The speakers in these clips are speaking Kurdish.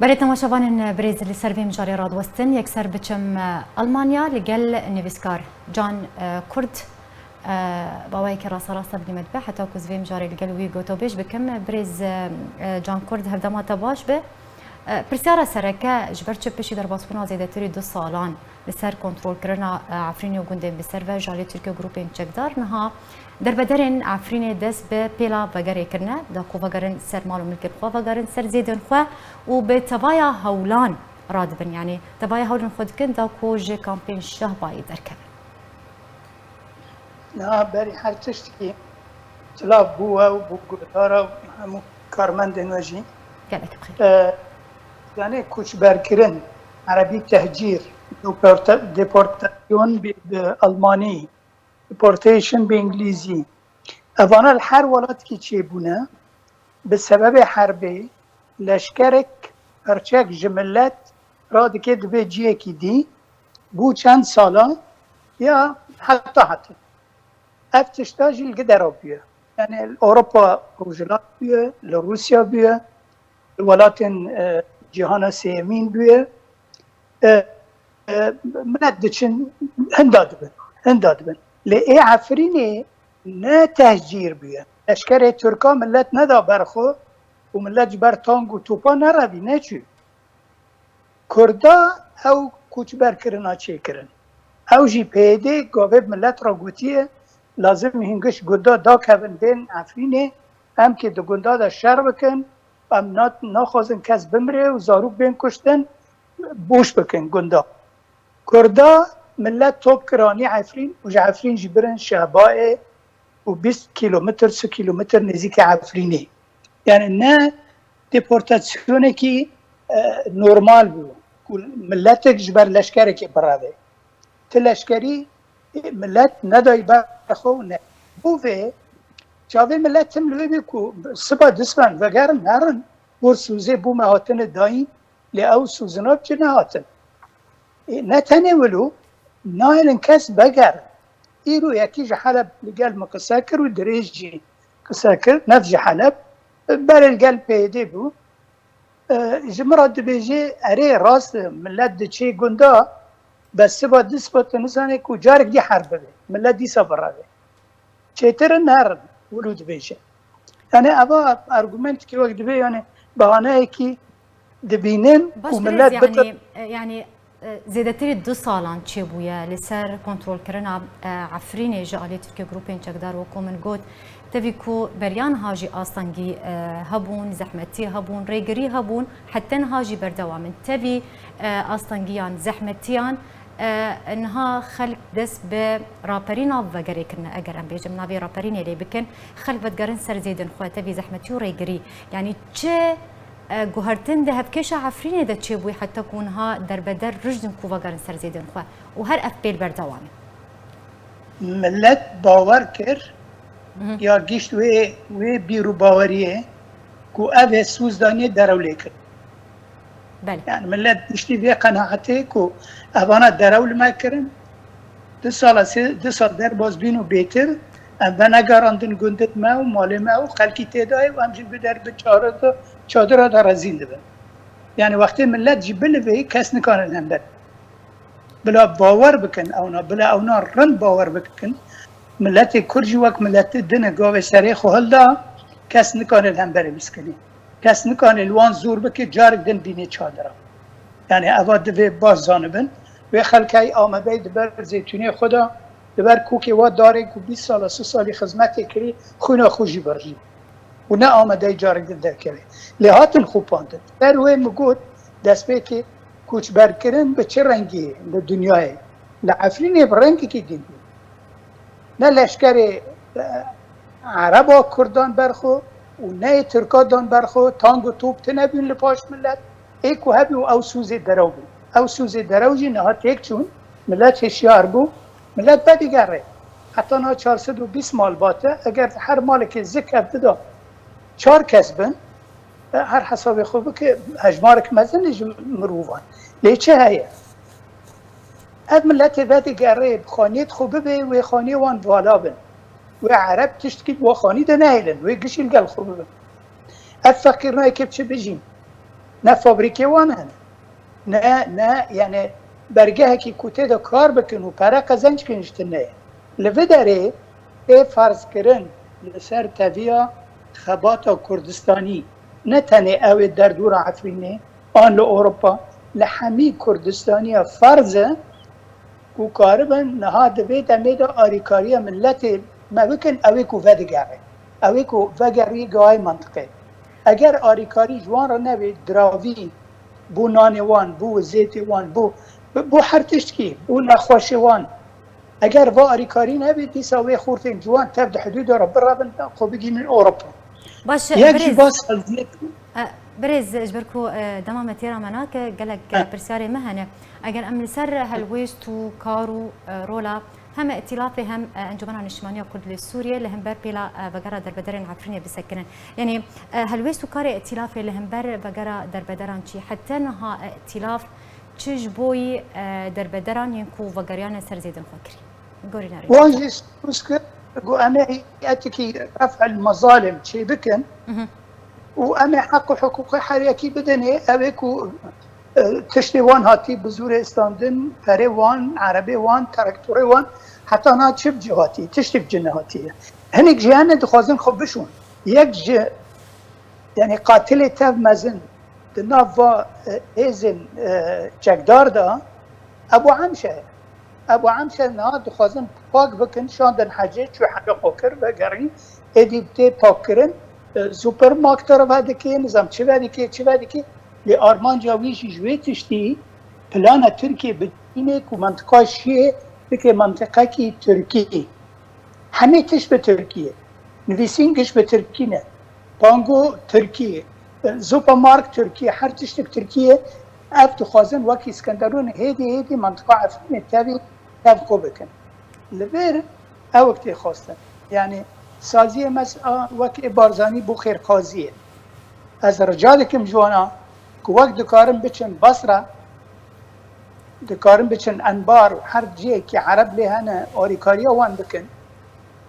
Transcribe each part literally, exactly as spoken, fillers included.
Belê temaşevanên birêz, li ser vê mijarê radiwestin, yekser biçim, e, Almanya li gel nivîskar Can, e, Kurd, e, bawayekî rasterast e bilî me dibe, heta ku ez vê mijarê li gel wî gotobêj bikim. Birêz, e, e, Can Kurd, hevdema te baş be. E, pirsyara sereke, ji ber çi piştî derbasbûna zêdetirî du salan li ser kontrolkirina, e, Efrînê û gundên bi ser ve ji alî Tirkiye û grûpên çekdar niha derbederên Efrînê dest bi pêla vegerê kirine, da ku vegerin ser mal û milkên xwe, vegerin ser zêdên xwe û bi tevaya hewlan radibin, yanî tevaya hewlên xwe dikin da ku ji kampên Şehbayê derkevin. Niha berî her tiştekî silav bû we û bû guhdara û hemû karmendên we jî. Gelek bi xêr. E, yani koçberkirin, erebî tehcîr, deporta-, deportasyon bi, bi almanî, deportation bi îngilîzî. Evana li her welatekî çêbûne, bi sebebê herbê leşkerek, perçek ji millet radike dibe ciyekî dî, bû çend sala ya heta heta. Ev tişta jî li gidera bûye. Yani li Ewropa Rojhilat bûye, li Rûsya bûye, li welatên, e, cîhana sêyemîn bûye. E, e, millet diçin, hinda dibin, hinda dibin. Lê ê Efrînê ne tehcîr bûye. Leşkerê Tirka millet neda ber xwe û millet ji ber tang û topa nerevî, neçû. Kurda ew koçberkirina çêkirin. Ew jî P Y D gavê millet re gotiye, lazim hîn giş gunda dakevin bên Efrînê, em kê di gunda de şer bikin, em na-, naxwazin kes bimire û zarok bên kuştin, boş bikin gunda. Kurda millet top kir anî Efrîn û ji Efrîn jî birin Şehbayê û bîst kîlometr, sî kîlometr nêzîkî Efrînê. Yani ne deportasyonekî, e, normal bû ku milletek ji ber leşkerekê bireve. Ti leşkerî, e, millet nedayî ber xwe û ne. Bo vê çavê millet tim li wê bî ku siba disben vegerin nerin, gor sûzê bû me hatine dayîn, lê ew sûzina bi cî nehatin. E, ne tenê wilo, nahêlin kes vegerin. Îro yekî ji Heleb li gel min qise kir û dirêj jî qise kir, ne ji Heleb, berê li gel P Y D bû. E, ji min re dibêje, erê rast e, millet diçê gunda, bes siba du siba tu nizanê ku carek dî herb bibe, millet dîsa bireve. Çêtir in herin, wilo dibêje. Yani eva argumentekî wek dibe, yani bahaneyekî dibînin Baş ku dirêz, millet yani, bitir- e, yani, e, zêdetirî du salan çêbûye li ser kontrolkirina, e, Efrînê ji alî Tirkiye grûpên çekdar, wekû min got, tevî ku beriya niha jî astengî, e, hebûn, zehmetî hebûn, rêgirî hebûn, heta niha jî berdewam in. Tevî, e, astengiyan, zehmetiyan, e, niha xelk dest bi raperîna vegerê kirine. Eger em bêjim navê raperînê lê bikin, xelk vedigerin ser zêdên xwe, tevî zehmetî û rêgirî. Yanî çi, e, guhertin di hevkêşa Efrînê de çêbûyî heta ku niha derbeder rijd in ku vegerin ser zêdên xwe û her ev pêl berdewam e. Millet bawer kir, Mhm. ya gişt wê, wê bîr û baweriyê ku ev ê sûz danê derew lê kir. Belê. Yani millet giştî vê qenaetê ku evana derew li me kirin, du sala sê, du sal derbas bîn û bêtir, em venegerandin gundin me û malê me û xelkî tê de ye û em jî bi der bi çadira de, çadira de rezîl dibin. Yani wextê millet jî bilivê kes nikane li hember. Bila bawer bikin ewna, bila ewna rind bawer bikin. Miletê Kurd jî wek miletê din e, gavê serê xwe hilda, kes nikane li hemberê biskilî. Kes nikane li wan zor bike, carek din bînê çadira. Yani eva divê baş zanibin. Wê xelkey Amedeyê di ber zeytûnê xwe de, di ber kokê wa darê ku bîst sala, sî salî xizmetê kirî, xwîna xwe jî birjî. Û ne Amedeyê carek din derkeve. Lê hatin xopandin. Ber wê min got, destpêkê koçberkirin bi çi rengî ye li dinyayê? Li Efrînê bi rengekî din bû. Ne leşkerê, e, Ereba Kurdan ber xwe û ne yê Tirka dan ber xwe, tang û top tune bûn li paş millet. Ê ku hebû ew sûzê derew bû. Ew sûzê derew jî niha têk çûn, millet hişyar bû, millet vedigere. Heta niha çar sed û bîst malbat e, eger her malekê zik ev dida çar kes bin, e, her hesabê xwe bike, hejmarek mezin e ji mirovan. Lê çi heye? Ev miletê vedigere, bi xaniyê xwe bibe, wê xaniyê wan vala bin. Wê Ereb tiştkî bi xanî de nehêlin, wê gişî li gel xwe bibin. Ev feqîr nayê kê bi çi bijîn. Ne fabrîkê wan hene. Ne, ne, yani bergehekî ku tê de kar bikin û pere qezenc kin ji tune ye. Li vê derê tê ferz kirin li ser teviya xebata Kurdistanî. Ne tenê ew ê derdora Efrînê an li Ewropa, li hemî Kurdistaniya ferz e ku karibin niha di vê demê de arîkariya miletê me bikin, ew ê ku vedigere. Ew ê ku vegerî gayê mentiqê. Eger arîkarî ji wan re nebê, diravî bû nanê wan, bû wizêtê wan, bû, bû her tiştkî, bû nexweşê wan. Eger va arîkarî nebê, dîsa wê xortên ciwan tev di hidûda re birevin, xwe bigihînin Ewropa. Baş e, Yek jî birêz. Bas eziyet. E, birêz, ji ber ku, e, dema me têra me nake, gelek, e, Heh. Pirsyarê me hene. Eger em li ser helwêst û kar û, e, rola hem Îtîlafê hem, e, Encûmena Niştimaniya Kurd li Sûriyê li hember pêla, e, vegera derbederên Efrînê bisekinin. Yanî, e, helwêst û karê Îtîlafê li hember vegera derbederan çi? Heta niha, e, Îtîlaf çi ji boyî, e, derbederan yên ku vegeriyane ser zêdin xwe kirî? Gorî nerî. Wan jî stûs kir, got, "Em ê heyetî ref'el mezalim çê bikin Mhm. Û em ê heq û hiqûqê her yekî bidinê, ew ê ku, e, tiştê wan hatî bi zûrê standin, perê wan, erebê wan, traktorê wan, heta na çi bi cî hatî, tiştê bi cî nehatiye." Hinek jî hene dixwazin xwe bişon. Yek ji, yani qatilê tev mezin di nav va, e, hêzên, e, çekdar de Ebu Emşe ye. Ebu Emşe niha dixwazin pak bikin, şandin hecê, çû hecê xwe kir, vegerî, êdî tê pakkirin, e, supermarkta re vedike, nizam çi vedike, çi vedike. Lê armanca wî jî ji wê tiştî plana Tirkiyê bidîne ku mentiqa Şiyê bike mentiqekî Tirkî. Hemî tişt bi Tirkî ye. Nivîsîn giş bi Tirkî ne. Pango Tirkî ye. Supermark Tirkî ye. Her tiştik Tirkî ye. Ev dixwazin wekî Skenderûn hêdî hêdî mentiqa Efrînê tevî tev xwe bikin. Li vir ewk tê xwestin. Yani saziyê me s-, a, wek ê Barzanî bû xêrxwaziyê. Ez rica dikim ji wana ku wek dikarin biçin Basra, dikarin biçin Enbar û her cihekî Ereb lê hene, alîkariya wan bikin.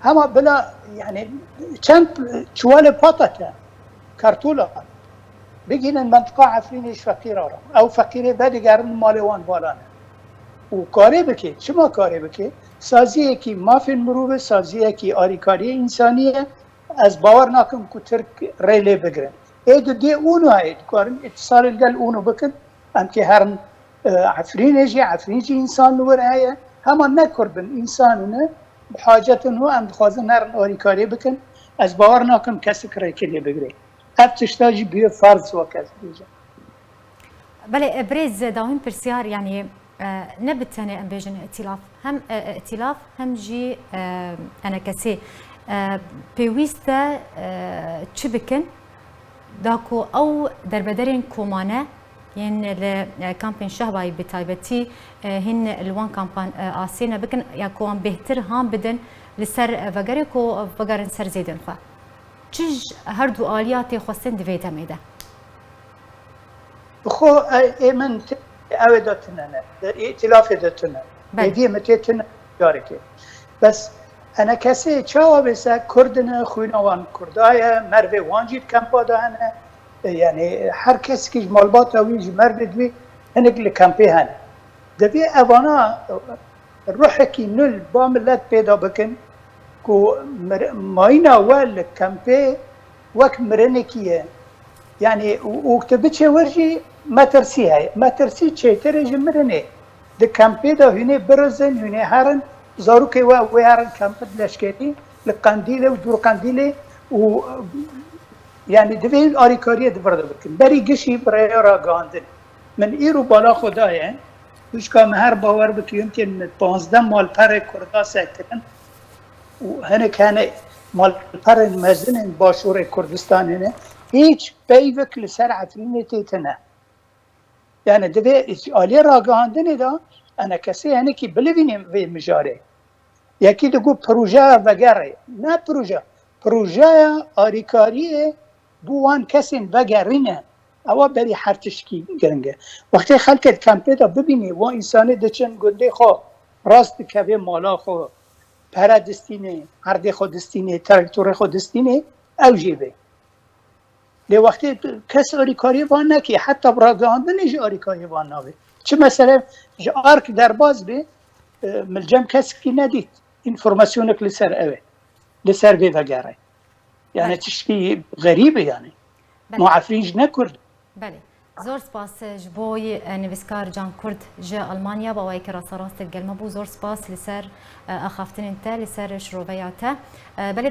Hema bila, yani, çend çiwalê patate, kartola, bigihînin mentiqa Efrînê ji feqîra re. Ew feqîrê vedigerin malê wan vala ne. Û karê bike, çima karê bike? Saziyekî mafên mirov e, saziyekî alîkariyê însanî ye. Ez bawer nakim ku Tirk rê lê bigirin. Ê di dê ûno heye, dikarin îtîsalê li gel ûno bikin. Em kê herin, e, Efrînê jî, Efrîn jî însan li wir heye. Hema ne Kurd bin, însan ne, bi hacet in û em dixwazin herin alîkariyê bikin. Ez bawer nakim kesik rêkê lê bigire. Ev tişta jî bûye ferz wek ez dibêjim. Belê, e, birêz, e, dawîn pirsyar, yanî, e, ne bi tenê em bêjin îtîlaf, hem, e, e, îtîlaf, hem jî, e, enekesê, e, pêwîst e, e, çi bikin, da ku ew derbederên komane yên li, e, kampên Şehbayî bi taybetî, e, hîn li wan kampan, e, asê ne bikin, ya ku wan bêhtir han bidin li ser, e, vegerê ku vegerin ser zêdên xwe. Çi ji her du aliya tê xwestin di vê demê de? Bi xwe, e, ê min tê ew ê de tune ne, di îtîlafê de tune. Belê. Êdî min tê tune carekê. Bes enekesê çawa bê se Kurd ne, xwîna wan Kurda ye, mervê wan jî di kempa de hene. E, yani her kesekî ji malbata wî, ji mervê wî hinek li kempê hene. Divê evana, e, ruhekî nû li ba milet pêda bikin ku mir-, mayîna we li kempê wek mirinekî ye. Yani û, û tu biçê wir jî metirsî heye. Metirsî çêtir e ji mirinê. Di kempê de hûnê birizin, hûnê herin, zarokê we wê herin kempê leşkerî li Qendîlê û dûr Qendîlê û, yani divê alîkariyê di vir de bikin. Berî gişî bi rêya ragihandin. Min îro bala xwe daye, hişka me her bawer bike, yumkin min panzdeh malperê Kurda sekirin û hinek hene malperên mezin ên başûrê Kurdistanê ne, hîç peyvek li ser Efrînê tê tine. Yani divê aliyê ragihandinê de enekesê hinekî bilivînê vê mijarê. Yekî digot projeya vegerê. Ne proje. Projeya alîkariyê bo wan kesên vegerî ne. Ewa berî her tişkî giring e. Wextê xelkê di kempê de bibînî, wan însanê diçin gundê xwe, rast dikevê mala xwe, pere distînê, erdê xwe distînê, traktorê xwe distînê, ew jê bê. Lê wextê kes alîkariyê van nekê, heta bi ragihandinê jî alîkariyê van nabe. Çi mesele ji ark derbaz bê, e, min li cem kesekî nedît. Înformasyonek li ser ew e. Li ser vê vegere. Yani Belê. Tiştî xerîb e yani. Belê. Ma Efrîn jî ne Kurd. Belê. Zor spas ji bo yî, e, nivîskar Can Kurd ji Almanya, bi awayekî rasterast digel me bû. Zor spas li ser, e, axaftinên te, li ser şiroveya te. E, belê